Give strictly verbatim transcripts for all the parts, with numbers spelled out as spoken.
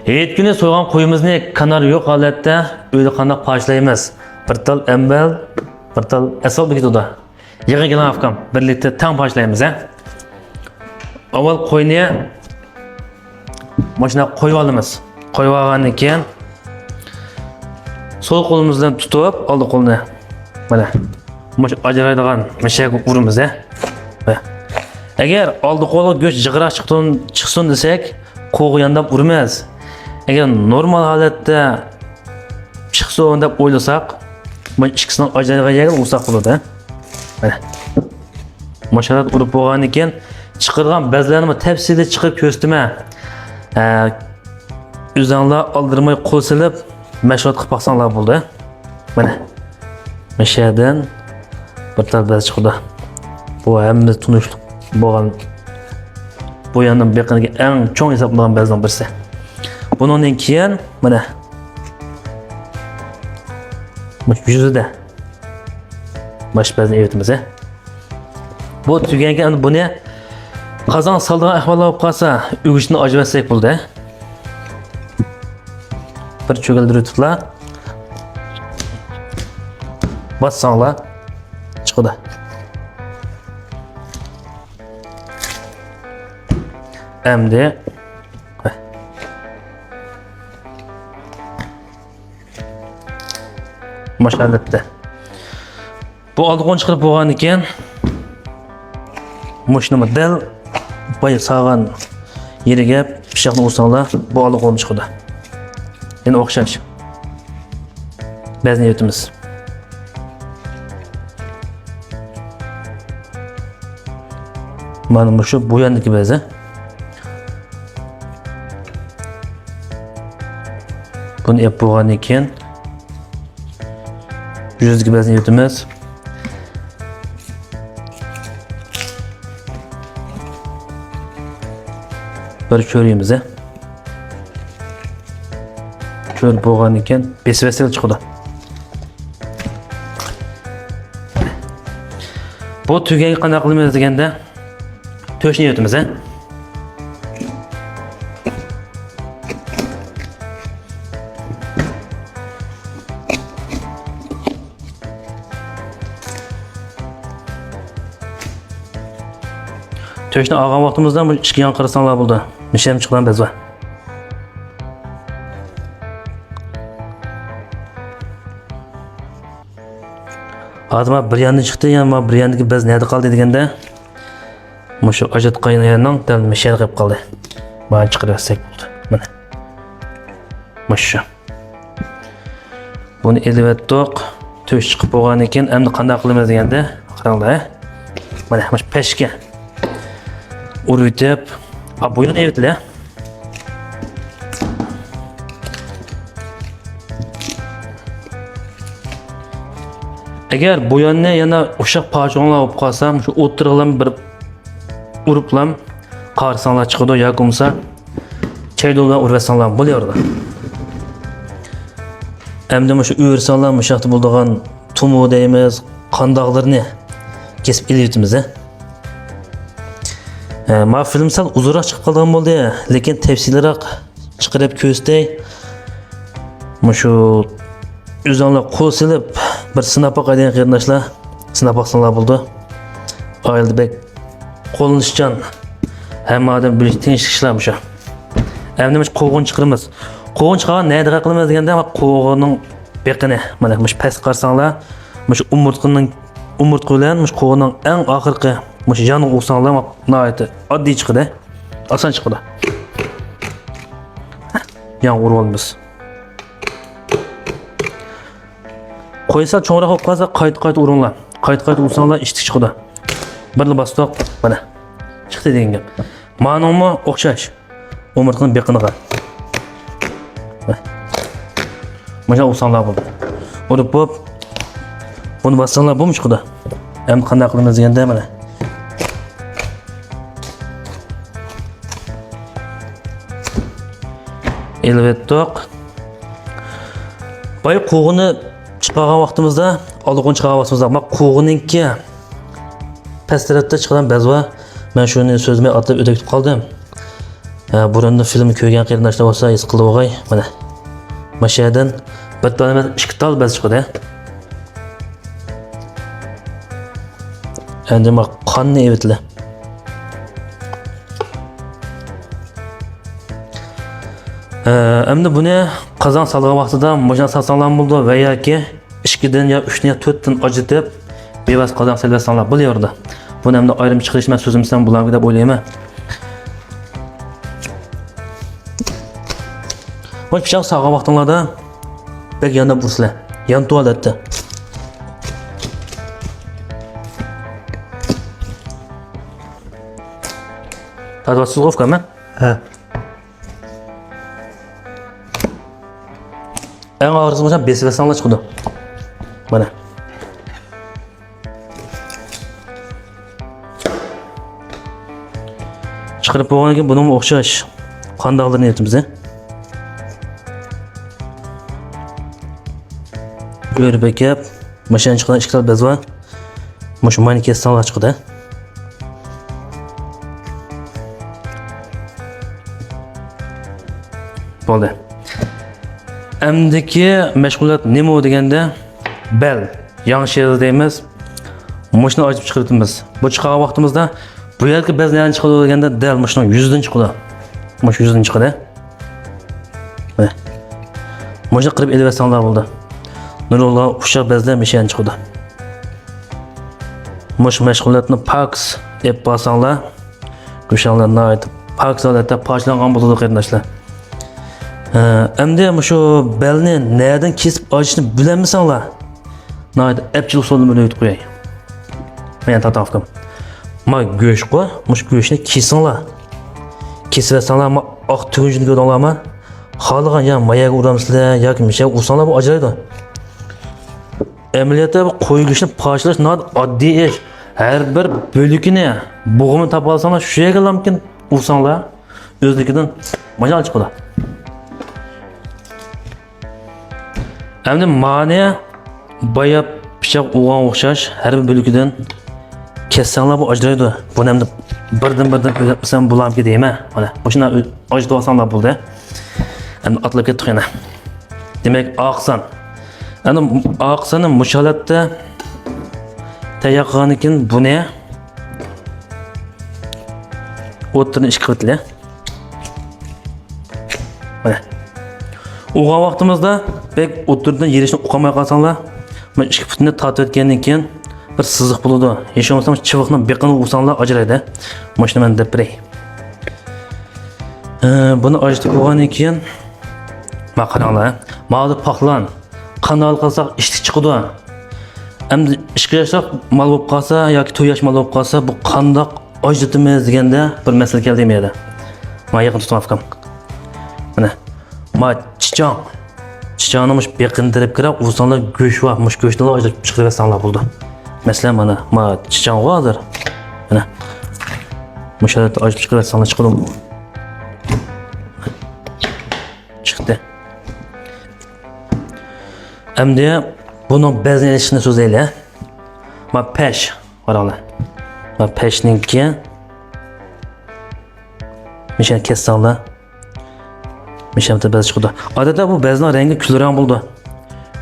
ھېيت كۈنى سويغان قويىمىزنى كانار يوق ھالەتتە ئۆيدە قانداق پارچىلايمىز؟ بىر تال ئەمبەر، بىر تال ئەسۋاب بېكىتىدۇ. يىغىن كېلىڭ ئاكام، بىرلىكتە تەڭ پارچىلايمىز ھە. ئاۋۋال قوينى ماشۇنداق قويۇپ ئالىمىز. قويۇپ ئالغاندىن كېيىن سول قولىمىز بىلەن تۇتۇپ، ئالدى قولنى مانا مۇشۇ ئاجرايدىغان مەشەگە ئۇرىمىز ھە. ئەگەر ئالدى قولغا گۆش جىقراق چىقسۇن، چىقسۇن دېسەك، قوغا يانداپ ئۇرىمىز. ئەگەر نورمال ھالەتتە چىقسۇن دەپ ئويلىساق، مانا ئىككىسىنىڭ ئاجرايدىغان يەرگە ئۇرساق بولىدۇ. مانا. ماشۇنداق ئۇرۇپ بولغاندىن كېيىن، چىقىرغان بەزلەرنىمۇ تەپسىلىي چىقىرىپ كۆرسىتىمەن. ئە، ئۆزۈڭلار ئالدىرىماي قول سېلىپ، مەشغۇلات قىلىپ باقساڭلار بولدى. مانا. مەشەدىن بىر تال بەز چىقىدۇ. بۇ ھەممىمىز تونۇشلۇق بولغان، بۇ ياننىڭ بېقىنىدىكى ئەڭ چوڭ ھېسابلانغان بەزنىڭ بىرسى. بۇنىڭدىن كېيىن مانا مۇشۇ يۈزىدە باش بەزنى ئېۋىتىمىز ھە. بۇ تۈگەنكەن، ئەمدى بۇنى قازان سالىدىغان ئەھۋاللار بولۇپ قالسا، ئۆگۈچنى ئاچىۋەتسەك بولدى. بىر چۆگەلدۈرۈۋېتىپلا باسساڭلار چىقىدۇ. ئەمدى ماشۇ ھالەتتە. بۇ ئالدى قولنى چىقىرىپ بولغاندىن كېيىن، مۇشۇنىمۇ دەل بايا سالغان يېرىگە پىچاقنى ئۇرساڭلار، بۇ ئالدى قولنى چىقىدۇ. يەنە ئوخشاش. بەزنى ئېۋىتىمىز. مانا مۇشۇ بۇ ياندىكى بەزى. بۇنى ئېلىپ بولغاندىن كېيىن، يۈزدىكى بەزنى ئېۋىتىمىز. بىر چۆرىيىمىز. چۆرۈپ بولغاندىن كېيىن بېسىۋەتسەك چىقىدۇ. بۇ تۈگەنگە قانداق قىلىمىز دېگەندە، تۆشنى ئېۋىتىمىز ھە. تۆشنى ئالغان ۋاقتىمىزدا بۇ ئىككى يان قارىساڭلار بولدى. مىشەم چىقىدىغان بەز بار. ھازىر مانا بىر ياندىن چىقتى، يەنە مانا بىر ياندىكى بەز نەدە قالدى دېگەندە، مۇشۇ ئاجراتقان يەرنىڭ دەل مىشەدە قېلىپ قالدى. مانا چىقىرىۋەتسەك بولدى. مانا. مۇشۇ. بۇنى ئېلىۋەتتۇق. تۆش چىقىپ بولغاندىن كېيىن ئەمدى قانداق قىلىمىز دېگەندە، قاراڭلار. مانا مۇشۇ پەشكە ئۇرۇۋېتىپ، ئا، بۇ يەنە ئېۋىتىلە. ئەگەر بۇ يەرنى يەنە ئۇششاق پارچىلىغانلار بولۇپ قالسا، شۇ ئوتتۇرىغىلا بىر ئۇرۇپلا قارىساڭلار چىقىدۇ ياكى بولمىسا چەيدۇ بىلەن ئۇرۇۋەتسەڭلار بولۇۋېرىدۇ. ئەمدى مۇشۇ ئۆرۈسەڭلار مۇشۇ ياقتا بولىدىغان تومۇر دەيمىز، قانداقلىرىنى كېسىپ ئېلىۋېتىمىز. ھە، ما فىلىم سەل ئۇزۇنراق چىقىپ قالىدىغان بولدى، لېكىن تەپسىلىيراق چىقىرىپ كۆرسىتەي. مۇشۇ ئۆزۈڭلار قول سېلىپ بىر سىناپ باقاي دېگەن قېرىنداشلار، سىناپ باقساڭلار بولىدۇ. ئائىلىدە بەك قوللىنىشچان، ھەممە ئادەم بىلىش تېگىشلىك ئىشلار مۇشۇ. ئەمدى مۇشۇ قوغۇنى چىقىرىمىز. قوغۇن چىقارغان نەدە دىققەت قىلىمىز دېگەندە، قوغۇننىڭ بېقىنى، مانا مۇشۇ پەسكە قارىساڭلار، مۇشۇ ئومۇرتقىنىڭ، ئومۇرتقا بىلەن مۇشۇ قوغۇننىڭ ئەڭ ئاخىرقى مۇشۇ يانىغا ئۇرساڭلار، ناھايىتى ئاددىي چىقىدۇ. ئاسان چىقىدۇ. ياڭ ئۇرۇۋالىمىز. قويسا چوڭراق بولۇپ قالسا، قايتا-قايتا ئۇرۇڭلار. قايتا-قايتا ئۇرساڭلار، ئىشتىك چىقىدۇ. بىرلا باستۇق، مانا. چىقتى دېگەن گەپ. مانىڭمۇ ئوخشاش. ئومۇرتقىنىڭ بېقىنىغا. مانا ئۇرساڭلار بولدى. ئۇرۇپ بوپ، بۇنى باسساڭلار بۇمۇ چىقىدۇ. ئەمدى قانداق قىلىمىز دېگەندە، مانا. ئېلىۋەتتۇق. بايا قوغۇننى چىقارغان ۋاقتىمىزدا، ئالدىغۇنى چىقارغان ۋاقتىمىزدا، ما قوغۇننىڭكى پەس تەرەپتە چىقىدىغان بەز بار. مەن شۇنى سۆزلىمەي ئاتلاپ ئۆتۈپ كېتىپ قالدىم. ئە، بۇرۇندىن فىلىم كۆرگەن قېرىنداشلار بولسا ھېس قىلىدىغاي. مانا، مۇشۇ يەردىن بىر تال ئەمەس، ئىككى تال بەز چىقىدۇ. ئەمدى ما قاننى ئېۋىتىلە. ئە، ئەمدى بۇنى قازان سالغان ۋاقتىدا مۇشۇنداق سالساڭلار بولىدۇ ۋە ياكى ئىككىدىن يا ئۈچتىن يا تۆتتىن ئاجرىتىپ، بىۋاسىتە قازانغا سېلىۋەتسەڭلار بولۇۋېرىدۇ. بۇنى ئەمدى ئايرىم چىقىرىشنى مەن سۆزلىمىسەم بولامدۇ دەپ ئويلايمەن. مۇشۇ پىچاق سالغان ۋاقتىڭلاردا بەك يانداپ ئۇرسىلە. يانتۇ ھالەتتە. تارتىۋاتىسىزغۇ ئۇكام؟ ھە. ئەڭ ئاخىرقىسى بولسا بېسىۋەتسەڭلار چىقىدۇ. مانا. چىقىرىپ بولغاندىن كېيىن بۇنىڭغا ئوخشاش قان داغلىرىنى ئېلىۋېتىمىز. ئۆرۈپ ئەكەپ، ماشىنا چىقىدىغان ئىككى تال بەز بار. مۇشۇ ماينى كەسسەڭلار چىقىدۇ. بولدى. ئەمدىكى مەشغۇلات نېمە دېگەندە، بەل، ياڭشىز دەيمىز. مۇشۇنى ئاجرىتىپ چىقىرىۋېتىمىز. بۇ چىقارغان ۋاقتىمىزدا بۇ يەردىكى بەز نەدىن چىقىدۇ دېگەندە، دەل مۇشۇنىڭ يۈزىدىن چىقىدۇ. مۇشۇ يۈزىدىن چىقىدۇ. مانا. مۇشۇنى قىرىپ ئېلىۋەتسەڭلار بولدى. نۇرغۇنلىغان ئۇششاق بەزلەر مىشەن چىقىدۇ. مۇشۇ مەشغۇلاتنى پاكىز ئېلىپ بارساڭلار، گۆشەڭلار ناھايىتى پاكىز ھالەتتە پارچىلانغان بولىدۇ، قېرىنداشلار. ھە، ئەمدى مۇشۇ بەلنى نەدىن كېسىپ ئاجرىتىشنى بىلەلمىسەڭلار، ناھايىتى ئەپچىل ئۇسۇلنى بىلدۈرۈپ ئۆتۈپ قوياي. مەن تاتاققىم. ما گۆشقۇ، مۇشۇ گۆشنى كېسىڭلار. كېسىۋەتسەڭلار، ما ئاق تۈگۈنچىنى كۆردۈڭلارمۇ؟ خالىغان يا ماياگە ئۇرامسىلەر ياكى مىشەگە ئۇرساڭلار بۇ ئاجرايدۇ. ئەمەلىيەتتە بۇ قوي گۆشىنى پارچىلاش ناھايىتى ئاددىي ئىش. ھەر بىر بۆلىكىنى، بوغۇمىنى تاپالىساڭلار، شۇ يەرگە لامكىن ئۇرساڭلار، ئۆزلۈكىدىن ماينى چىقىدۇ. ئەمدى مانى بايا پىچاق ئۇرغان ئوخشاش ھەر بىر بۆلىكىدىن كەسسەڭلار بۇ ئاجرايدۇ. بۇنى ئەمدى بىردىن بىردىن ئۆگەتمىسەم بولامكى دەيمەن. مانا مۇشۇنداق ئاجرىتىپ ئالساڭلار بولدى. ئەمدى ئاتلاپ كەتتۇق يەنە. دېمەك، ئارقا سان. ئەمدى ئارقا ساننى مۇشۇ ھالەتتە تەييار قىلغاندىن كېيىن بۇنى ئوتتۇرىنى ئىككى قىلىۋېتىلى. مانا. ئۇرغان ۋاقتىمىزدا بەك ئوتتۇرىدىن يېرىشنى ئۇقالماي قالساڭلار، مانا ئىككى پۇتىنى تارتىۋەتكەندىن كېيىن بىر سىزىق بولىدۇ. ھېچ بولمىسا چىۋىقنىڭ بېقىنى ئۇرساڭلار ئاجرايدۇ. مۇشۇنى مەن دەپ بېرەي. ھە، بۇنى ئاجرىتىپ بولغاندىن كېيىن، ما قاراڭلار، ماۋۇ پاقلان. قانداق قىلساق ئىشتىك چىقىدۇ. ئەمدى ئىككى ياشلىق مال بولۇپ قالسا ياكى تۆت ياش مال بولۇپ قالسا، بۇ قانداق ئاجرىتىمىز دېگەندە بىر مەسىلە كەلدى مېيەدە. ما يېقىن تۇتۇڭ ئاكام. مانا، ما چىچاڭ. چىچاڭنى مۇشۇ بېقىنى تېرىپ كىرىپ ئۇرساڭلار گۆش بار، مۇشۇ گۆشنىلا ئاجرىتىپ چىقىرىۋەتسەڭلار بولىدۇ. مەسىلەن، مانا، ما چىچاڭغۇ ھازىر. مانا. مۇشۇ ھالەتتە ئاجرىتىپ چىقىرىۋەتسەڭلار چىقىدۇ. چىقتى. ئەمدى بۇنىڭ بەزنى ئېلىشنى سۆزلەيلى. ما پەش، قاراڭلار. ما پەشنىڭكى مىشەن كەتسەڭلار. مىشەمتە بەز چىقىدۇ. ئادەتتە بۇ بەزنىڭ رەڭگى كۈل رەڭ بولىدۇ.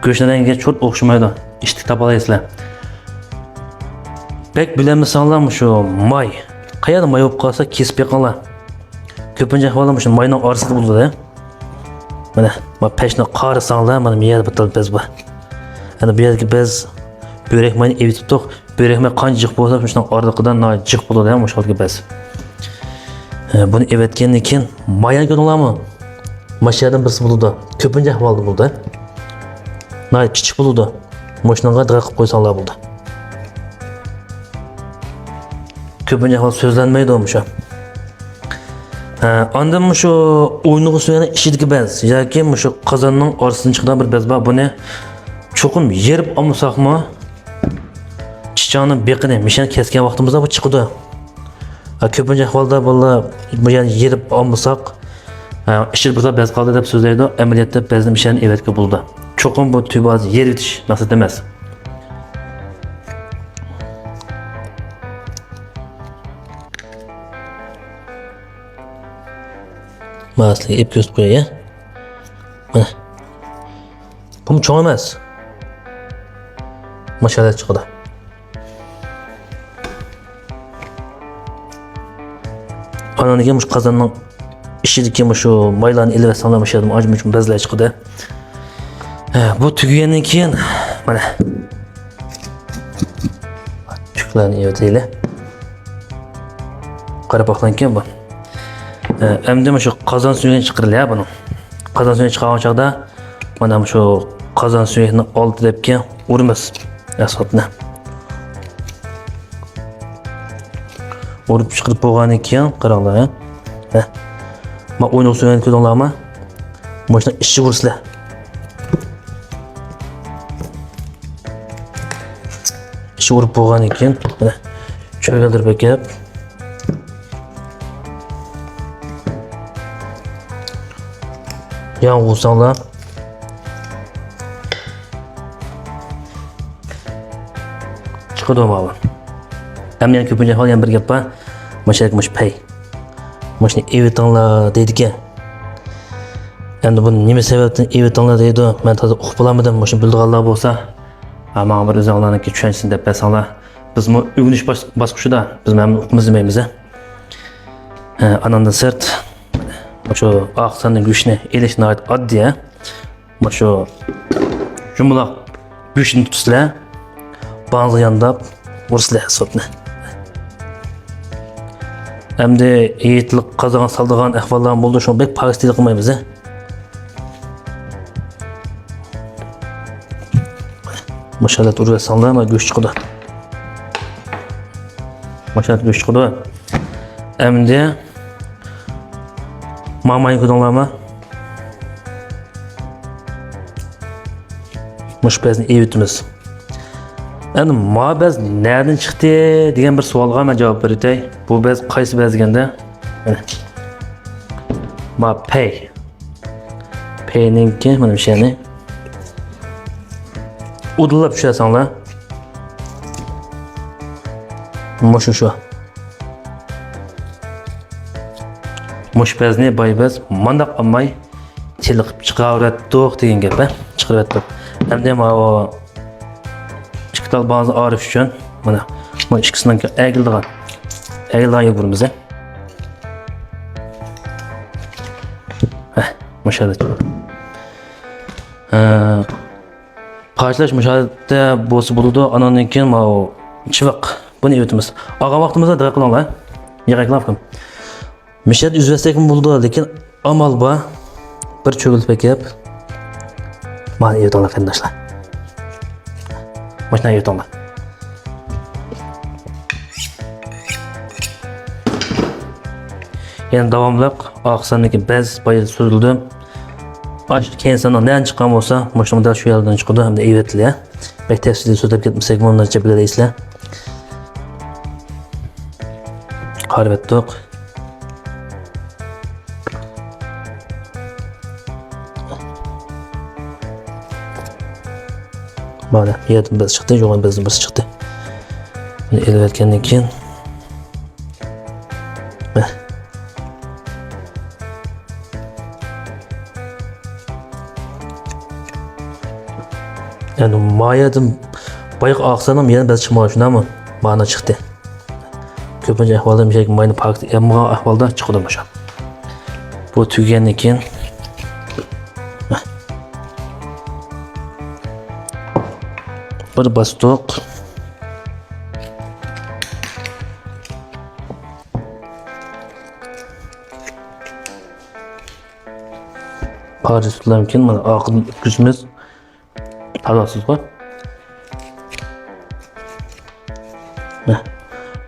گۆشنىڭ رەڭگىگە چوت ئوخشىمايدۇ. ئىشتىك تاپالايسىلەر. بەك بىلەلمىسەڭلار مۇشۇ ماي. قەيەردە ماي بولۇپ قالسا كېسىپ بېقىڭلار. كۆپىنچە ئەھۋالدا مۇشۇ ماينىڭ ئارىسىدا بولىدۇ. مانا، ما پەشنى قارىساڭلار، مانا بۇ يەردە بىر تال بەز بار. ئەنە بۇ يەردىكى بەز بۆرەك ماينى ئېۋىتىپتۇق. بۆرەك ماي قانچە جىق بولسا، شۇنىڭ ئارىلىقىدا ناھايىتى جىق بولىدۇ، مۇشۇ خىلدىكى بەز. ھە، بۇنى ئېۋەتكەندىن كېيىن ماينى كۆردۈڭلارمۇ؟ ماشىنىدىن بىرسى بولىدۇ. كۆپىنچە ئەھۋالدا بولىدۇ. ناھايىتى كىچىك بولىدۇ. مۇشۇنىڭغا دىققەت قىلىپ قويساڭلار بولىدۇ. كۆپىنچە ئەھۋال سۆزلەنمەيدۇ مۇشۇ. ھە، ئاندىن مۇشۇ ئوينىغۇ سۆيەننىڭ ئىچىدىكى بەز ياكى مۇشۇ قازاننىڭ ئارىسىدىن چىقىدىغان بىر بەز بار. بۇنى چوقۇم يېرىپ ئالمىساقمۇ، چىچاڭنىڭ بېقىنى، مىشەنى كەسكەن ۋاقتىمىزدا بۇ چىقىدۇ. ھە، كۆپىنچە ئەھۋالدا بالىلار بۇ يەرنى يېرىپ ئالمىساق، ھە، ئىچىدە بىر تال بەز قالدى دەپ سۆزلەيدۇ. ئەمەلىيەتتە بەزنى مىشەنى ئېۋەتكىلى بولىدۇ. چوقۇم بۇ تۈۋ بەزنى يېرىۋېتىش مەقسەت ئەمەس. سىلەرگە ئېلىپ كۆرسىتىپ قوياي. مانا. بۇمۇ چوڭ ئەمەس. ماشاللا چىقىدۇ. ئاندىن كېيىن مۇشۇ قازاننىڭ ئىچىدىكى مۇشۇ مايلارنى ئېلىۋەتسەڭلار، مۇشۇ يەردىن ئاجمىجۇم بەزلەر چىقىدۇ. ھە، بۇ تۈگىگەندىن كېيىن، مانا، تۈكلەرنى ئېلىۋېتەيلى. قاراپ باقساڭكى بۇ. ھە، ئەمدى مۇشۇ قازان سۈيىنى چىقىرىلى بۇنىڭ. قازان سۈيىنى چىقارغان چاغدا مانا مۇشۇ قازان سۈيىنىڭ ئالدى تەرەپكە ئۇرىمىز ئەسۋابنى. ئۇرۇپ چىقىرىپ بولغاندىن كېيىن قاراڭلار، ھە. ھە. ما ئوينىغۇ سۈيىنى كۆردۈڭلارمۇ؟ مۇشۇنىڭ ئىچىگە ئۇرىسىلەر. ئىچىگە ئۇرۇپ بولغاندىن كېيىن، مانا، چۆگەلدۈرۈپ ئەكەپ، ياڭ ئۇرساڭلار، چىقىدۇ ماۋۇ. ئەمدى يەنە كۆپىنچە ئەھۋال يەنە بىر گەپ بار. مۇشۇ يەرگە مۇشۇ پەي. مۇشۇنى ئېۋىتىڭلار دەيدىكەن. ئەمدى بۇنى نېمە سەۋەبتىن ئېۋىتىڭلار دەيدۇ، مەن تازا ئۇقۇپ بولالمىدىم. مۇشۇنى بىلىدىغانلار بولسا، ھە، ماڭا بىر ئۆزۈڭلارنىڭكى چۈشەنچىسىنى دەپ بەرسەڭلار. بىزمۇ ئۆگىنىش باش-، باسقۇچىدا، بىز ھەممىنى ئۇقىمىز دېمەيمىز، ھە. ھە، ئانىڭدىن سىرت، مۇشۇ ئاق ساننىڭ گۆشىنى ئېلىش ناھايىتى ئاددىي، ھە. مۇشۇ جۇمىلاق گۆشىنى تۇتىسىلەر، بازىغا يانداپ ئۇرىسىلەر سوتنى. ئەمدى ھېيتلىق قازانغا سالىدىغان ئەھۋاللار بولدى، شۇڭا بەك پاكىز تېلىقمايمىز. مۇشۇ ھالەتتە ئۇرۇۋەتسەڭلار، مانا گۆش چىقىدۇ. مۇشۇ ھالەتتە گۆش چىقىدۇ. ئەمدى ماڭا ماينى كۆردۈڭلارمۇ؟ مۇشۇ بەزنى ئېۋىتىمىز. ئەمدى ما بەز نەدىن چىقتى دېگەن بىر سوئالغا مەن جاۋاب بېرىتەي. بۇ بەز قايسى بەز دېگەندە، مانا، ما پەي. پەينىڭكى مانا مۇشۇ يەرنى ئۇدۇللاپ چۈشۈرسەڭلار. مۇشۇ شۇ. مۇشۇ بەزنى باي بەز مانداق ئالماي تېلىقىپ چىقىرىۋەتتۇق دېگەن گەپ، ھە؟ چىقىرىۋەتتۇق. ئەمدى ماۋۇ ئىككى تال بازنى ئايرىش ئۈچۈن مانا، مانا ئىككىسىنىڭكى ئەگىلىدىغان، ئەگىلىدىغان يەرگە بۇرىمىز، ھە؟ ھە، مۇشۇ يەردە. ھە، پارچىلاش مۇشۇ ھالەتتە بولسا بولىدۇ. ئانىڭدىن كېيىن ماۋۇ چىۋىق، بۇنى ئېۋىتىمىز. ئالغان ۋاقتىمىزدا دىققەت قىلىڭلار. ياقايكىلام. مۇشۇ يەردە ئۈزۈۋەتسەكمۇ بولىدۇ، لېكىن ئامال بار. بىر چۆگىلىپ ئەكەپ، مانا ئېۋىتىڭلار قېرىنداشلار. ماشىنا ئېۋىتىڭلار. يەنە داۋاملىق ئارقا ساندىكى بەز بايا سۈزۈلدى. ئاش كەينى ساننىڭ نەدىن چىققان بولسا، مۇشۇنىڭ دەل شۇ يەردىن چىقىدۇ ھەمدە ئېۋەتتىلە. بەك تەپسىلىي سۆزلەپ كەتمىسەكمۇ، نەچچە بىلەلەيسىلەر. قارىۋەتتۇق. مانا، يەردىن بىرسى چىقتى، يوغان بىرسى، بىرسى چىقتى. بۇنى ئېلىۋەتكەندىن كېيىن، مە. يەنى ما يەردىن بايىقى ئاقسانام يەنە بەز چىقمىغان، شۇنداقمۇ؟ مانا چىقتى. كۆپىنچە ئەھۋالدا مۇشۇ ماينى پاكىت ئالمىغان ئەھۋالدا چىقىدۇ مۇشۇ. بۇ تۈگىگەندىن كېيىن بىر باستۇق. پارچە تۇتۇلامكىن، مانا ئارقىدىن ئۆتكۈزىمىز. تازىسىزغۇ؟ مە.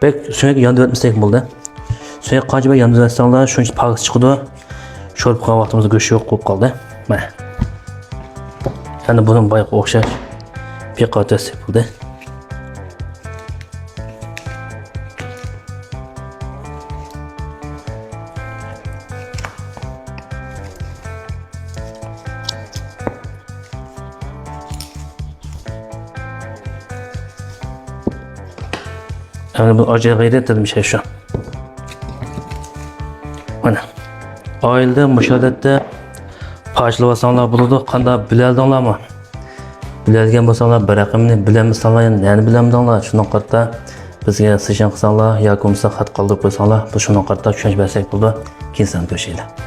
بەك سۆڭەك ياندۇرۇۋەتمىسەك بولدى. سۆڭەك قانچە بەك ياندۇرۇۋەتسەڭلار، شۇنچە پاكىز چىقىدۇ. شورپا قىلغان ۋاقتىمىزدا گۆش يوق بولۇپ قالدى. مە. يەنە بۇنىڭ بايىقىغا ئوخشاش بىر قاتار سېپىلدى. ئەمدى بۇ ئاجايىپ غەيرەت دېدىم شەي شۇ. مانا. ئائىلىدە مۇشۇ ھالەتتە پارچىلىۋالساڭلار بولىدۇ. قانداق، بىلەلدىڭلارمۇ؟ بىلەلىگەن بولساڭلار بىر رەقەمنى، بىلەلمىسەڭلار يەنە نەنى بىلەمدىڭلار؟ شۇنىڭغا قارىتا بىزگە سىشىن قىلساڭلار ياكى بولمىسا خەت قالدۇرۇپ قويساڭلار، بىز شۇنىڭغا قارىتا چۈشەنچە بەرسەك بولىدۇ. كېيىن سەن كۆرۈشەيلى.